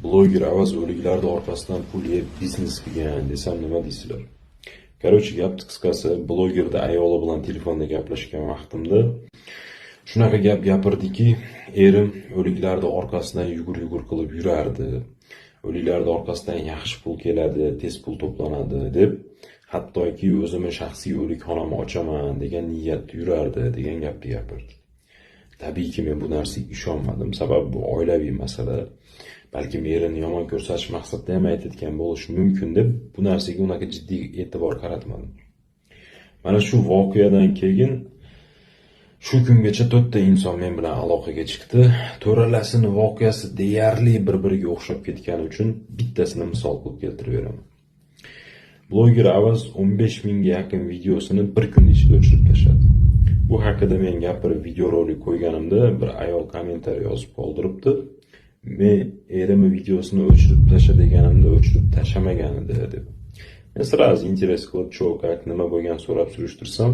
Bloger Avaz o'liklarni orqasidan pul yeb biznes qilgan desam, nima deysizlar? Короче, gapni qisqasi, blogerda ayoli bilan telefonda gaplashgan vaqtimda shunaqa gap gapirdiki, erim o'liklarni orqasidan yugur-yugur qilib yurardi. O'liklarni orqasidan yaxshi pul keladi, tez pul to'planadi deb, hattoki o'zimni shaxsiy o'likxonamni ochaman degan niyatda yurardi degan gapni gapirdi. Tabiiyki, men bu narsaga ishonmadim. Sababi bu oilaviy masala. Balkim erini yomon ko'rsatish maqsadida ham aytayotgan bo'lishi mumkin deb bu narsaga unaqa jiddiy e'tibor qaratmadim. Mana shu voqeadan keyin shu kungacha to'rtta inson men bilan aloqaga chiqdi. To'ralasini voqeasi deyarli bir-biriga o'xshab ketgani uchun bittasini misol qilib keltirib beraman. Bloger Avaz 15 mingga yaqin videosini bir kun ichida o'chirib tashladi. Bu haqida men gapirib videorolik qo'yganimda bir ayol kommentariy yozib qoldiribdi. Men erimni videosini o'chirib tasha deganimda o'chirib tashlamagan edi deb. Men сразу интерес qilib, чё, как, nima bo'lgan so'rab surishtirsam,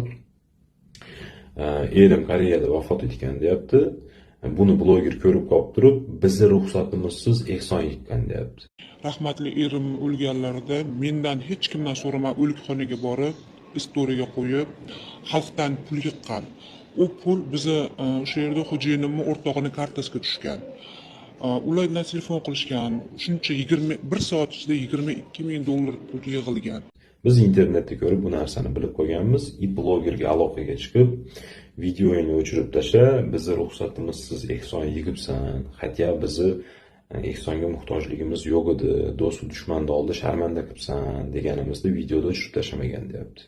erim Koreyada vafot etgan deyapti. Buni bloger ko'rib qolib turib, bizni ruxsatimizsiz ehson yiqqan deyapti. Rahmatli erim o'lganlarida mendan, hech kimdan so'ramay o'likxonaga borib, istoriyaga qo'yib, xalqdan pul yiqqan. U pul bizni o'sha yerda xo'jayinimni o'rtog'ini kartasiga tushgan. Ular bilan telefon qilishgan. Shuncha 21 soat ichida 22 000 dollar pul yig'ilgan. Biz internetda ko'rib bu narsani bilib qolganmiz и blogerga aloqaga chiqib, videoyini o'chirib tasha, bizni ruxsatimizsiz ehson yig'ibsan, хотя bizni ehsonga muhtojligimiz yo'q edi, do'st dushmanni oldida sharmanda qilibsan deganimizda videoda o'chirib tashlamagan deyapti.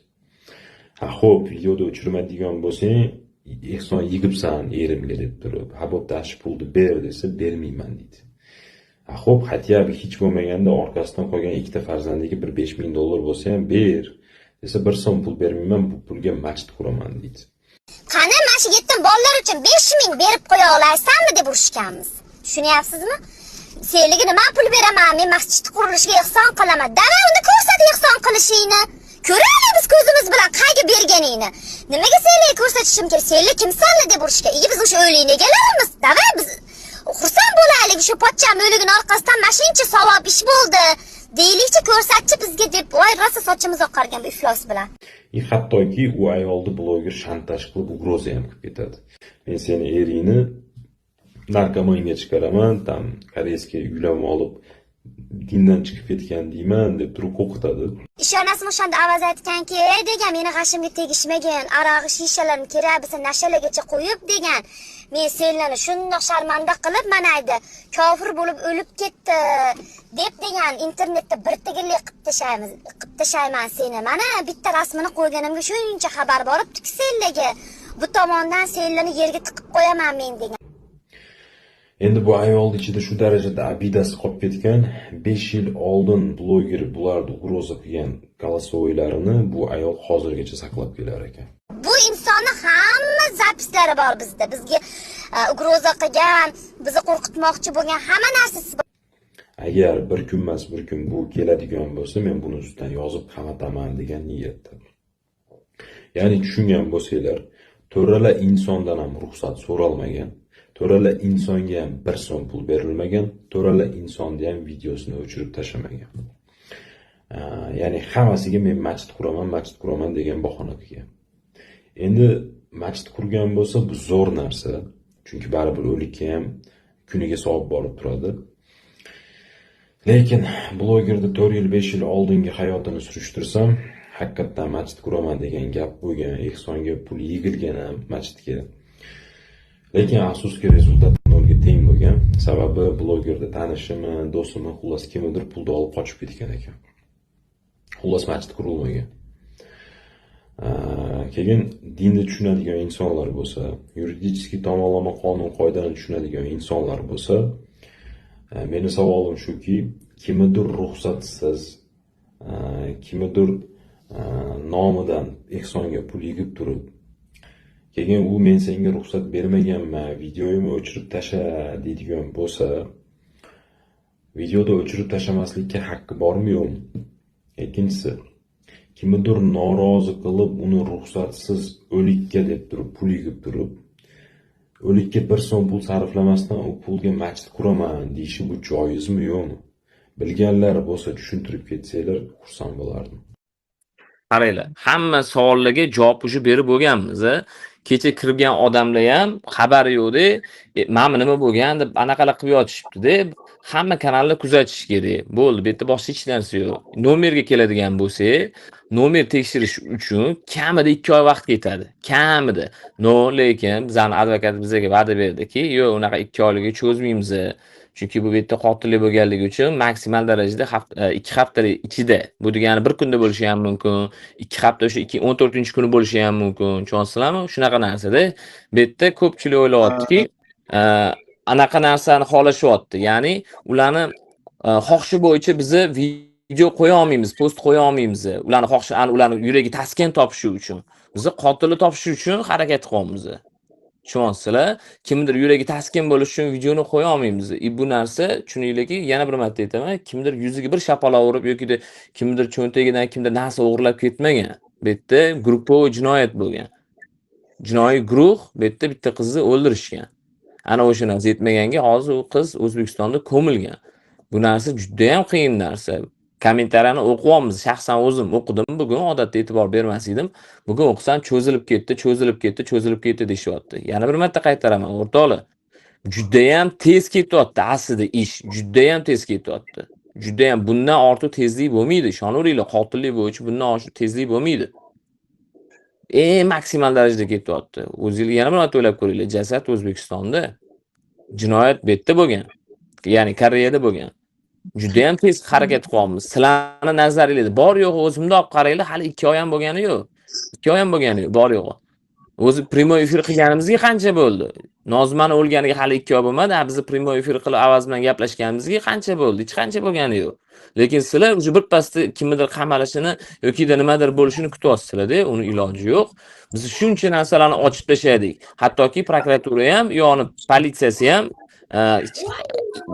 Ha xo'p, videoda o'chirmaydigan bo'lsang, ehson yig'ibsan erimga deb turib, ha bo'pti, shu pulni ber desa, bermayman deydi. Ha xo'p, хотя бы hech bo'lmaganda orqasidan qolgan ikkita farzandiga bir 5000 dollar bo'lsa ham ber desa, bir so'm pul bermayman, bu pulga masjid quraman deydi. Qani, mana shu yetim bolalar uchun 5000 berib qo'ya olarsanmi deb urushganmiz. Tushunyapsizmi? Senligi nima pul beraman, men masjid qurilishiga ehson qilaman. Давай, uni ko'rsat ehson qilishingni. Ko'raylik biz ko'zimiz bilan qayga berganingni. Nimaga senlarga ko'rsatishim kerak? Senlar kimsanlar deb urushgan. Iye, biz o'sha o'likni egalarimiz. Давай, biz xursand bo'laylik, shu pochcham o'ligini orqasidan mana shuncha savob ish bo'ldi. Deylikchi, ko'rsatchi bizga deb, voy, rosa sochimiz oqargan bu iflos bilan. И hattoki u ayolni bloger shantaj qilib, угроза ham qilib ketadi. Men seni eringni narkomanga chiqaraman, там корейский uylanib olib dindan chiqib ketgan deyman deb turib qo'rqitadi. Ishonasizmi, o'shanda Avaz aytganki, "Ey," degan, "meni g'ashimga tegishmagin, arog'i shishalarim kerak bo'lsa nashalagacha qo'yib," degan. "Men senlarni shundoq sharmanda qilib, mana aydi, kofir bo'lib o'lib ketdi deb," degan, "internetda bir tigillik qilib tashlaymiz, qilib tashlayman seni. Mana bitta rasmini qo'yganimga shuncha xabar boribdi-ku senlarga. Bu tomondan senlarni yerga tiqib qo'yaman men," degan. Endi bu ayolni ichida shu darajada обида si qolib ketgan. 5 yil oldin bloger bularni угроза qilgan голосовой larini bu ayol hozirgacha saqlab kelar ekan. Bu insonni hamma запись lari bor bizda. Bizga угроза qilgan, bizni qo'rqitmoqchi bo'lgan hamma narsasi bor. Agar bir kun emas, bir kun bu keladigan bo'lsa, men buni ustidan yozib qamataman degan niyatda. Ya'ni tushungan bo'lsanglar, to'rala insondan ham ruxsat so'ralmagan, to'rala insonga ham bir so'm pul berilmagan, to'rala insonni ham videosini o'chirib tashlamagan. Ya'ni hammasiga men masjid quraman, masjid quraman degan bahona qilgan. Endi masjid qurgan bo'lsa, bu zo'r narsa. Chunki baribir o'likka ham kuniga savob borib turadi. Lekin blogerni 4 yil, 5 yil oldingi hayotini surishtirsam, haqiqatdan masjid quraman degan gap bo'lgan, ehsonga pul yig'ilgan ham masjidga. Lekin afsuski, результат nolga teng bo'lgan. Sababi blogerda tanishimi, do'stimi, xullas kimnidir pulni olib qochib ketgan ekan. Xullas, masjid qurilmagan. Keyin dinni tushunadigan insonlar bo'lsa, юридический tomonlama qonun qoidani tushunadigan insonlar bo'lsa, meni savolim shuki, kimnidir ruxsatsiz, kimnidir nomidan ehsonga pul yig'ib turib, keyin u men senga ruxsat bermaganman, videoyimni o'chirib tasha deydigan bo'lsa, videoda o'chirib tashlamaslikka haqqi bormi, yo'qmi? Ikkinchisi, kimnidir norozi qilib, uni ruxsatsiz o'likka deb turib pul yig'ib turib, O'likka bir so'm pul sarflamasdan u pulga masjid quraman deyishi bu joizmi, yo'qmi? Bilganlar bo'lsa tushuntirib ketsanglar, xursand bo'lardim. Qaranglar, hamma savollarga javob уже berib bo'lganmiz. Kecha kirgan odamlar ham xabari yo'qda, mana nima bo'lgan deb anaqalar qilib yotishibdi-da. Hamma kanalni kuzatish kerak. Bo'ldi, bu yerda boshqa hech narsa yo'q. Nomerga keladigan bo'lsak, nomer tekshirish uchun kamida 2 oy vaqt ketadi. Kamida. Но, lekin bizani advokat bizga va'da berdiki, yo'q, unaqa 2 oylikka cho'zmaymiz. Chunki bu yerda qotillik bo'lganligi uchun maksimal darajada 2 haftalik ichida. Bu degani bir kunda bo'lishi ham mumkin, 2 hafta o'sha 14-kuni bo'lishi ham mumkin. Tushunyapsizlarmi? Shunaqa narsada. Bu yerda ko'pchilik o'ylayaptiki, anaqa narsani xohlashyapti. Ya'ni ularni xohishi bo'yicha bizni video qo'ya olmaymiz, post qo'ya olmaymiz. Ularni xohishi, ularni yuragi taskin topishi uchun. Bizni qotilni topish uchun harakat qilyapmiz. Tushunyapsizlar? Kimdir yuragi taskin bo'lishi uchun videoni qo'ya olmaymiz. Bu narsa, tushuninglarki, yana bir marta aytaman, kimdir yuziga bir shapaloq urib yoki kimdir cho'ntagidan kimdir narsa o'g'irlab ketmagan. Bu yerda gruppoviy jinoyat bo'lgan. Jinoiy guruh bu yerda bitta qizni o'ldirishgan. Ana o'sha narsa yetmaganga hozir u qiz O'zbekistonda ko'milgan. Bu narsa juda ham qiyin narsa. Kommentariyani o'qiyapmiz. Shaxsan o'zim o'qidim bugun, odatda e'tibor bermas edim. Bugun o'qisam cho'zilib ketdi, cho'zilib ketdi, cho'zilib ketdi deyishyapti. Yana bir marta qaytaraman, o'rtoqlar. Juda ham tez ketyapti aslida ish, juda ham tez ketyapti. Juda ham bundan ortiq tezlik bo'lmaydi. Ishonaveringlar, qotillik bo'yicha bundan ortiq tezlik bo'lmaydi. Eng maksimal darajada ketyapti. O'zingiz yana bir marta o'ylab ko'ringlar, jasad O'zbekistonda, jinoyat bu yerda bo'lgan. Ya'ni Koreyada bo'lgan. Juda ham tez harakat qilyapmiz. Sizlarni nazaringizda bor yo'g'i o'zimda olib qaranglar, hali 2 oy ham bo'lgani yo'q. 2 oy ham bo'lgani yo'q, bor yo'g'i. O'zi primoy efir qilganimizga qancha bo'ldi? Nozimani o'lganiga hali 2 oy bo'lmadi. Biz primoy efir qilib Avaz bilan gaplashganimizga qancha bo'ldi? Hech qancha bo'lgani yo'q. Lekin sizlar уже bir pasda kimnidir qamalishini yoki nimadir bo'lishini kutyapsizlar-da, uni iloji yo'q. Biz shuncha narsalarni ochib tashladik. Hattoki prokuratura ham, yoni politsiyasi ham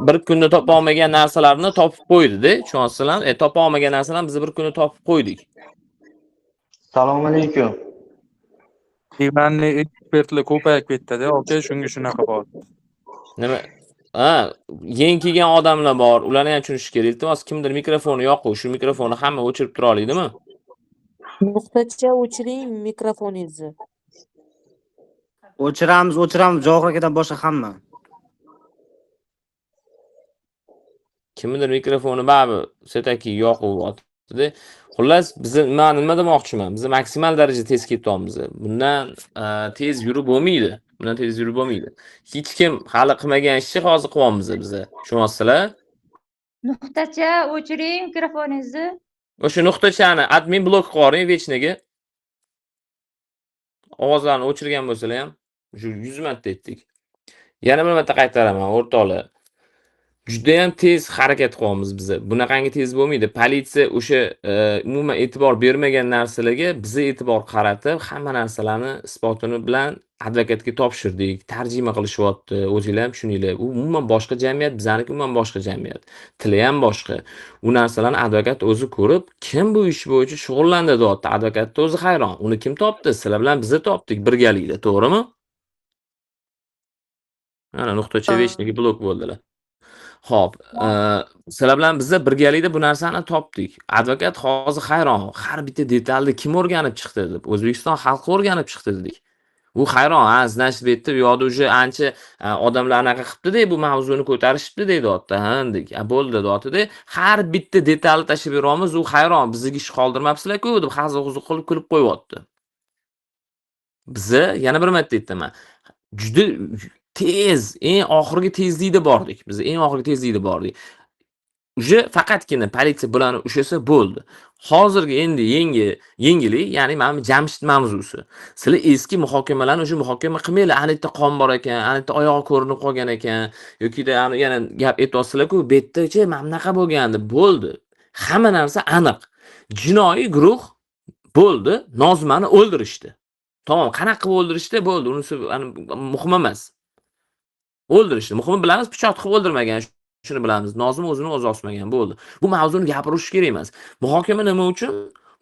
bir kunda topa olmagan narsalarni topib qo'ydi-da, tushunyapsizlarmi? Topa olmagan narsalarni biz bir kunda topib qo'ydik. Assalomu alaykum. Divanli ekspertlar ko'payib ketdi-da, aka, shunga shunaqa bor. Nima? Ha, yangi kelgan odamlar bor, ularni ham tushunish kerak. Iltimos, kimdir mikrofonni yoqib, shu mikrofonni hamma o'chirib tura oladimi? Nuqtacha o'chiring mikrofoningizni. O'chiramiz, o'chiramiz, Javohir akadan boshqa hamma. Kimdir mikrofoni baribir setaki yoqib otdi. Xullas, biz men nima demoqchiman? Biz maksimal darajada tez ketyapmiz. Bundan tez yurib bo'lmaydi. Bundan tez yurib bo'lmaydi. Hech kim hali qilmagan ishni hozir qilyapmiz biz. Tushunyapsizlar? Nuqtacha o'chiring mikrofoningizni. O'sha nuqtachani admin blok qilib yuboring vechniga. Ovozlarni o'chirgan bo'lsalar ham shu 100 marta aytdik. Yana bir marta qaytaraman, o'rtoqlar. Juda ham tez harakat qilyapmiz biz. Bunaqangi tez bo'lmaydi. Politsiya o'sha umuman e'tibor bermagan narsalarga biz e'tibor qaratib, hamma narsalarni isbotini bilan advokatga topshirdik. Tarjima qilishyapti. O'zinglar ham tushuninglar. U umuman boshqa jamiyat, bizaniki umuman boshqa jamiyat. Tili ham boshqa. U narsalarni advokat o'zi ko'rib, kim bu ish bo'yicha shug'ullandi deyapti. Advokatni o'zi hayron. Uni kim topdi? Sizlar bilan biz topdik birgalikda, to'g'rimi? Mana nuqtacha beshniki blok bo'ldilar. Xo'p, sizlar bilan biz birgalikda bu narsani topdik. Advokat hozir hayron, har bitta detalni kim o'rganib chiqdi deb. O'zbekiston xalqi o'rganib chiqdi dedik. U hayron, ha, значит, bu yerda u yoqda уже ancha odamlar anaqa qilibdi-da, bu mavzuni ko'tarishibdi deyapti. Ha, dedik. A, bo'ldi deyapti-da. Har bitta detalni tashlab beryapmiz, u hayron, bizga ish qoldirmabsizlar-ku deb hazil-huzul qilib kulib qo'yapti. Biza yana bir marta aytaman, juda tez, eng oxirgi tezlikda bordik. Biz eng oxirgi tezlikda bordik. Уже faqatgina politsiya bularni ushlasa bo'ldi. Hozirgi endi yangilik, ya'ni mana bu Jamshid mavzusi. Sizlar eski muhokamalarni o'sha muhokama qilmanglar. Ana yerda qon bor ekan, ana yerda oyog'i ko'rinib qolgan ekan, yoki da ana yana gap aytyapsizlar-ku, bu yerdachi mana bunaqa bo'lgandi, bo'ldi. Hamma narsa aniq. Jinoiy guruh bo'ldi, Nozimani o'ldirishdi. Tamom, qanaqa qilib o'ldirishdi, bo'ldi. Unisi muhim emas. O'ldirishdi. Muhimi bilamiz, pichoq tiqib o'ldirmagan, shuni bilamiz. Nozim o'zini o'zi osmagan, bo'ldi. Bu mavzuni gapirish kerak emas. Muhokama nima uchun?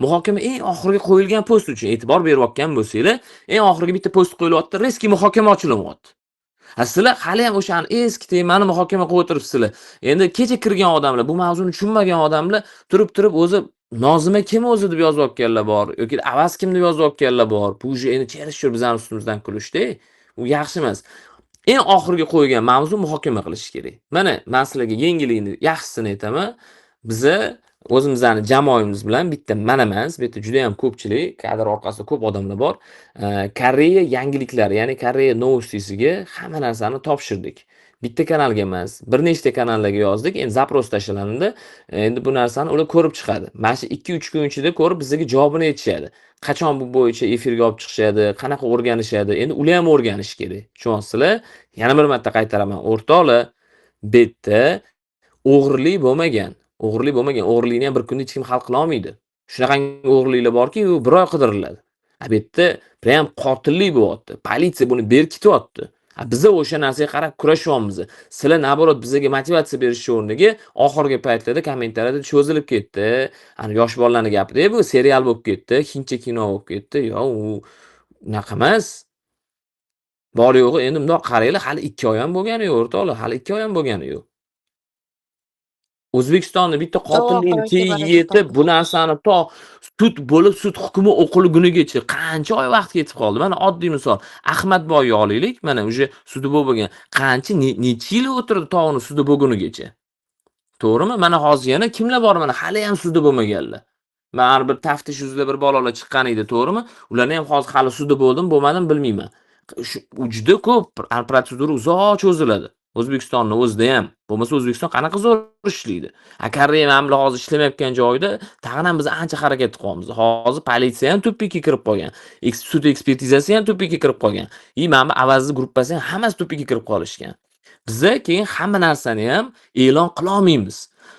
Muhokama eng oxirgi qo'yilgan post uchun. E'tibor berayotgan bo'lsanglar, eng oxirgi bitta post qo'yilyapti, reski muhokama ochilyapti. Ha, sizlar haliyam o'shani eski temani muhokama qilib o'tiribsizlar. Endi kecha kirgan odamlar, bu mavzuni tushunmagan odamlar turib-turib o'zi Nozima kim o'zi deb yozayotganlar bor yoki Avaz kim deb yozayotganlar bor. Bu уже endi чересчур bizani ustimizdan kulishda. U yaxshi emas. Eng oxirgi qo'ygan mavzu muhokama qilish kerak. Mana men sizlarga yengillikni, yaxshisini aytaman. Biza o'zimizni jamoamiz bilan bitta man emas, bu yerda juda ham ko'pchilik, kadr orqasida ko'p odamlar bor. Koreya yangiliklari, ya'ni Koreya новости siga hamma narsani topshirdik. Bitta kanalga emas, bir nechta kanallarga yozdik. Endi запрос tashlandi. Endi bu narsani ular ko'rib chiqadi. Mana shu 2-3 kun ichida ko'rib bizga javobini aytishadi. Qachon bu bo'yicha efirga olib chiqishadi, qanaqa o'rganishadi. Endi ular ham o'rganishi kerak. Tushunyapsizlar? Yana bir marta qaytaraman, o'rtoqlar, bu yerda o'g'irlik bo'lmagan. O'g'irlik bo'lmagan. O'g'irlikni ham bir kunda hech kim hal qila olmaydi. Shunaqangi o'g'irliklar borki, u bir oy qidiriladi. A bu yerda prям qotillik bo'lyapti. Politsiya buni berkityapti. A biza o'sha narsaga qarab kurashyapmiz. Sizlar наоборот bizga motivatsiya berish o'rniga oxirgi paytlarda kommentariyada cho'zilib ketdi. Ana yosh bolalarning gapida bu serial bo'lib ketdi, hindcha kino bo'lib ketdi. Yo, u unaqa emas. Bor yo'g'i endi bundoq qaranglar, hali 2 oy ham bo'lgani yo'q, o'rtoqlar, hali 2 oy ham bo'lgani yo'q. O'zbekistonda bitta qotillikni tagiga yetib, bu narsani to sud bo'lib, sud hukmi o'qilgunigacha qancha oy vaqt ketib qoldi. Mana oddiy misol, Ahmadboyni olaylik, mana уже sudi bo'lgan. Qancha, necha yil o'tirdi to uni sudi bo'lgunigacha. To'g'rimi? Mana hozir yana kimlar bor, mana hali ham sudi bo'lmaganlar. Mana bir taftish uzra bir bolalar chiqqan edi, to'g'rimi? Ularni ham hozir hali sudi bo'ldim, bo'lmadim bilmayman. Shu juda ko'p protsedura uzoq cho'ziladi. O'zbekistonni o'zida ham. Bo'lmasa O'zbekiston qanaqa zo'r ishlaydi. A Koreya mana bular hozir ishlamayotgan joyida tag'in ham biz ancha harakat qilyapmiz. Hozir politsiya ham тупик ka kirib qolgan. Sud ekspertizasi ham тупик ka kirib qolgan. И mana bu Avazni gruppasi ham hammasi тупик ka kirib qolishgan. Biza keyin hamma narsani ham e'lon qila olmaymiz.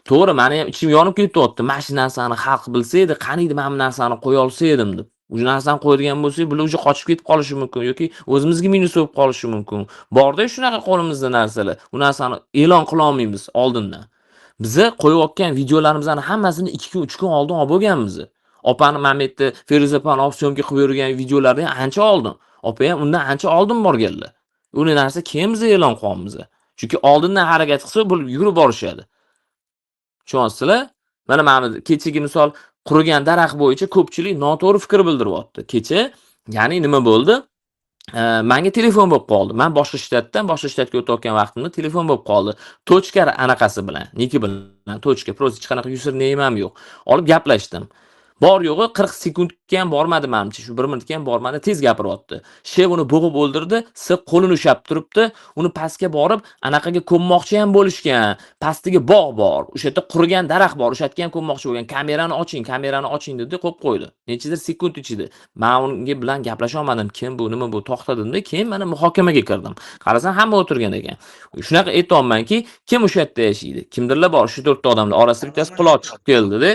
To'g'ri, meni ham ichim yonib ketyapti. Mana shu narsani xalq bilsa edi, qaniydi mana bu narsani qo'ya olsa edim deb. O'sha narsani qo'yadigan bo'lsak, bular уже qochib ketib qolishi mumkin yoki o'zimizga minus bo'lib qolishi mumkin. Borda shunaqa qo'limizda narsalar. U narsani e'lon qila olmaymiz oldindan. Biza qo'yayotgan videolarimizni hammasini 2 kun, 3 kun oldin olib bo'lganmiz. Opani mana bu yerda Feruza opani olib съёмка qilib yurgan videolarni ancha oldin. Opa ham undan ancha oldin borganlar. Uni narsa keyin biz e'lon qilyapmiz. Chunki oldindan harakat qilsa, bu yugurib borishadi. Tushunyapsizlar? Mana bu kechagi misol qurigan daraxt bo'yicha ko'pchilik noto'g'ri fikr bildiryapti. Kecha, ya'ni nima bo'ldi? Menga telefon bo'lib qoldi. Men boshqa shtatdan boshqa shtatga o'tayotgan vaqtimda telefon bo'lib qoldi. Точка anaqasi bilan, ник i bilan, точка, просто hech qanaqa username ham yo'q. Olib gaplashdim. Bor yo'g'i 40 sekundga ham bormadi menimcha, shu 1 minutga ham bormadi, tez gapiryapti. Sh uni bo'g'ib o'ldirdi, S qo'lini ushlab turibdi, uni pastga borib anaqaga ko'mmoqchi ham bo'lishgan. Pastiga bog' bor, o'sha yerda qurigan daraxt bor, o'sha yerga ham ko'mmoqchi bo'lgan. Kamerani oching, kamerani oching dedi, qo'yib qo'ydi. Nechadir sekund ichida. Men unga bilan gaplasha olmadim. Kim bu, nima bu, to'xtadimda, keyin mana muhokamaga kirdim. Qarasam hamma o'tirgan ekan. Shunaqa aytyapmanki, kim o'sha yerda yashaydi? Kimdirlar bor, shu to'rtta odamlar orasida bittasi quloq chiqib keldi-da.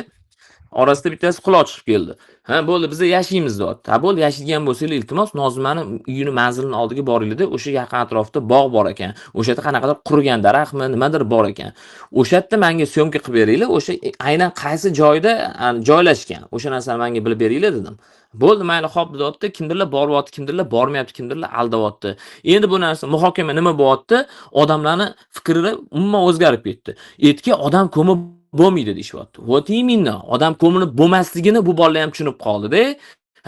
Orasida bittasi quloq chiqib keldi. Ha, bo'ldi, biz yashaymiz deyapti. Ha, bo'ldi, yashaydigan bo'lsanglar, iltimos, Nozimani uyini, manzilini oldiga boringlar-da, o'sha yaqin atrofda bog' bor ekan. O'sha yerda qanaqadir qurigan daraxtmi, nimadir bor ekan. O'sha yerda menga съёмка qilib beringlar, o'sha aynan qaysi joyda joylashgan, o'sha narsani menga bilib beringlar dedim. Bo'ldi, mayli, xo'p deyapti. Kimdirlar boryapti, kimdirlar bormayapti, kimdirlar aldayapti. Endi bu narsa muhokama nima bo'lyapti? Odamlarning fikri umuman o'zgarib ketdi. Etga odam ko'mib bo'lmaydi deyishyapti. Вот именно, odam ko'milib bo'lmasligini bu bolalar ham tushunib qoldi-da.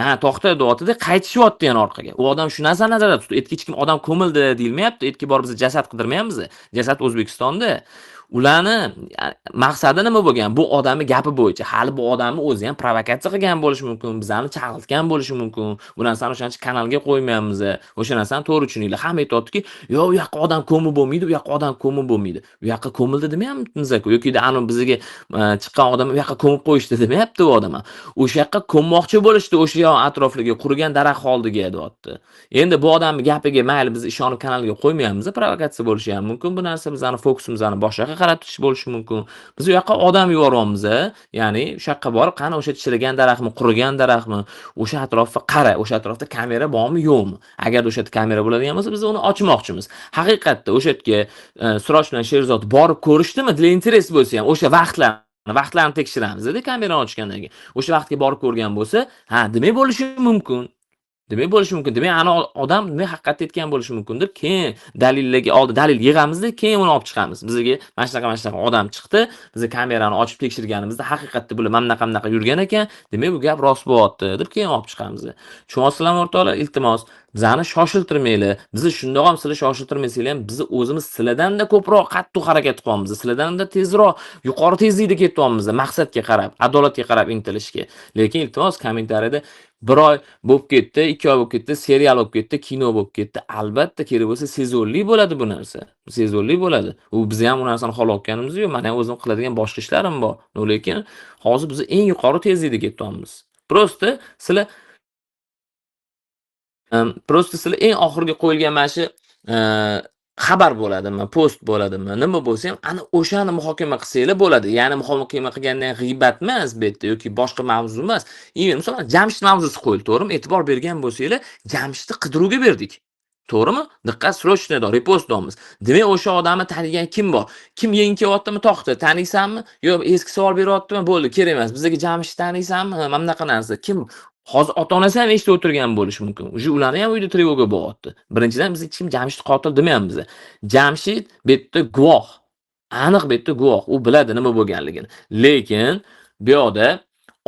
Ha, to'xta deyapti-da, qaytishyapti yana orqaga. U odam shu narsani nazarda tutdi. Etga hech kim odam ko'mildi deyilmayapti. Etga borib biz jasad qidirmayapmiz. Jasad O'zbekistonda. Ularni maqsadi nima bo'lgan? Bu odamni gapi bo'yicha hali bu odamni o'zi ham provokatsiya qilgan bo'lishi mumkin, bizani chag'iltgan bo'lishi mumkin. Bu narsani o'shancha kanalga qo'ymayapmiz. O'sha narsani to'g'ri tushuninglar. Hamma aytyaptiki, yo'q, u yoqqa odam ko'mib bo'lmaydi, u yoqqa odam ko'mib bo'lmaydi. U yoqqa ko'mildi demayapmiz-ku, yoki anu bizga chiqqan odam u yoqqa ko'mib qo'yishdi demayapti u odam. O'sha yoqqa ko'mmoqchi bo'lishdi, o'sha yon atrofliga qurigan daraxt oldiga deyapti. Endi bu odamning gapiga mayli biz ishonib kanalga qo'ymayapmiz, provokatsiya bo'lishi ham mumkin. Bu narsa bizning fokusimizni boshqa qaratish bo'lishi mumkin. Biz u yoqqa odam yuboryapmiz, ya'ni o'sha yoqqa borib, qani o'sha chirigan daraxtmi, qurigan daraxtmi, o'sha atrofga qara, o'sha atrofda kamera bormi, yo'qmi? Agar o'sha yerda kamera bo'ladigan bo'lsa, biz uni ochmoqchimiz. Haqiqatda o'sha yerga Siroj bilan Sherzod borib ko'rishdimi? Для интерес bo'lsa ham o'sha vaqtlarni tekshiramiz-da kamerani ochgandan keyin. O'sha vaqtga borib ko'rgan bo'lsa, ha, demak bo'lishi mumkin. Demak, bo'lishi mumkin. Demak, ana odam demak haqiqatni aytgan bo'lishi mumkin deb keyin dalillarga oldi dalil yig'amizda, keyin uni olib chiqamiz. Bizga mana shunaqa, mana shunaqa odam chiqdi. Biz kamerani ochib tekshirganimizda haqiqatda bular mana bunaqa bunaqa yurgan ekan. Demak, bu gap rost bo'lyapti deb keyin olib chiqamiz. Tushunyapsizlarmi, o'rtoqlar? Iltimos, bizani shoshiltirmanglar. Bizni shundoq ham sizlar shoshiltirmasanglar ham bizni o'zimiz sizlardan-da ko'proq qattiq harakat qilyapmiz. Sizlardan-da tezroq yuqori tezlikda ketyapmiz maqsadga qarab, adolatga qarab intilishga. Lekin iltimos, kommentariyada 1 oy bo'lib ketdi, 2 oy bo'lib ketdi, serial bo'lib ketdi, kino bo'lib ketdi. Albatta kerak bo'lsa sezonli bo'ladi bu narsa. Sezonli bo'ladi. U biz ham u narsani xohlayotganimiz yo'q. Mana ham o'zim qiladigan boshqa ishlarim bor. Lekin hozir biz eng yuqori tezlikda ketyapmiz. Просто sizlar eng oxirgi qo'yilgan mana shu xabar bo'ladimi, post bo'ladimi, nima bo'lsa ham ana o'shani muhokama qilsanglar bo'ladi. Ya'ni muhokama qilgandan g'iybat emas bu yerda yoki boshqa mavzu emas. Именно masalan, Jamshid mavzusi qo'yildi, to'g'rimi? E'tibor bergan bo'lsanglar, Jamshidni qidiruvga berdik. To'g'rimi? Diqqat, срочно repost deyapmiz. Demak, o'sha odamni tanigan kim bor? Kim yangi kelyaptimi? To'xta, taniysanmi? Yo'q, eski savol beryaptimi? Bo'ldi, kerak emas. Bizga Jamshid taniysanmi? Ha, mana bunaqa narsa. Kim? Hozir ota-onasi ham eshitib o'tirgan bo'lishi mumkin. Уже ularni ham uyda тревога bo'lyapti. Birinchidan, biz hech kim Jamshid qotil demayapmiz. Jamshid bu yerda guvoh. Aniq bu yerda guvoh. U biladi nima bo'lganligini. Lekin bu yoqda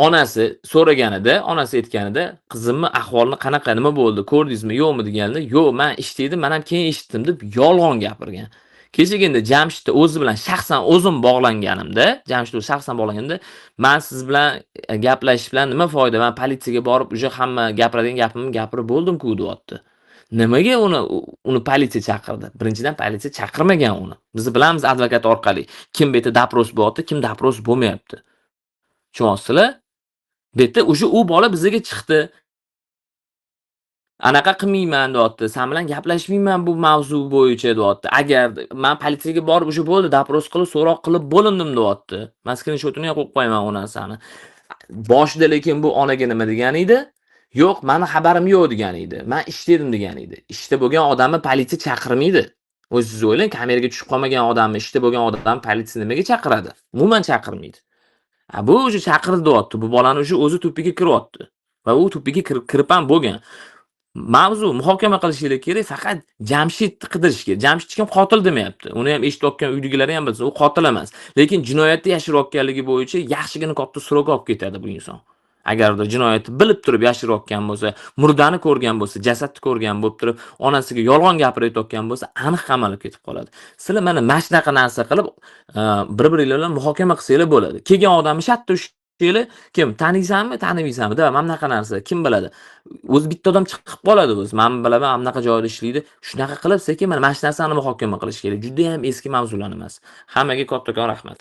onasi so'raganida, onasi aytganida, qizimni ahvolini qanaqa, nima bo'ldi, ko'rdingizmi, yo'qmi deganida, yo'q, men ishda edim, men ham keyin eshitdim deb yolg'on gapirgan. Kechagina Jamshidni o'zi bilan shaxsan o'zim bog'langanimda, Jamshid o'zi shaxsan bog'langanimda, men siz bilan gaplashish bilan nima foyda? Men politsiyaga borib, уже hamma gapiradigan gapimni gapirib bo'ldim-ku, deyapti. Nimaga uni politsiya chaqirdi? Birinchidan, politsiya chaqirmagan uni. Biz bilamiz advokat orqali kim bu yerda допрос bo'lyapti, kim допрос bo'lmayapti. Tushunyapsizlar? Bu yerda уже u bola bizga chiqdi. Anaqa qilmayman deyapti. San bilan gaplashmayman bu mavzu bo'yicha deyapti. Agar men politsiyaga borib o'sha bo'ldi, допрос qilib, so'roq qilib bo'lindim deyapti. Men skrinshotini ham qo'yib qo'yaman u narsani. Boshida lekin bu onaga nima degan edi? Yo'q, mani xabarim yo'q degan edi. Men ishda edim degan edi. Ishda bo'lgan odamni politsiya chaqirmaydi. O'zingiz o'ylang, kameraga tushib qolmagan odamni, ishda bo'lgan odamni politsiya nimaga chaqiradi? Umuman chaqirmaydi. A bu o'sha chaqirdi deyapti. Bu bolani o'sha o'zi тупик ga kiryapti. Va u тупик ga kirib ham bo'lgan. Mavzu muhokama qilishinglar kerak, faqat Jamshidni qidirish kerak. Jamshid hech kim qotil demayapti. Uni ham eshitayotgan uydagilari ham bilsin, u qotil emas. Lekin jinoyatni yashirayotganligi bo'yicha yaxshigina katta срок olib ketadi bu inson. Agarda jinoyatni bilib turib yashirayotgan bo'lsa, murdani ko'rgan bo'lsa, jasadni ko'rgan bo'lib turib, onasiga yolg'on gapirib aytayotgan bo'lsa, aniq qamalib ketib qoladi. Sizlar mana shunaqa narsa qilib, bir-biringlar bilan muhokama qilsanglar bo'ladi. Kelgan odamni shartta ushlaylik, kim taniysanmi, tanimaysanmi? Da, mana bunaqa narsa, kim biladi? O'zi bitta odam chiqib qoladi o'zi. Men bilaman, mana bunaqa joyda ishlaydi. Shunaqa qilib sekin mana shu narsani muhokama qilish kerak. Juda ham eski mavzular emas. Hammaga kattakon rahmat.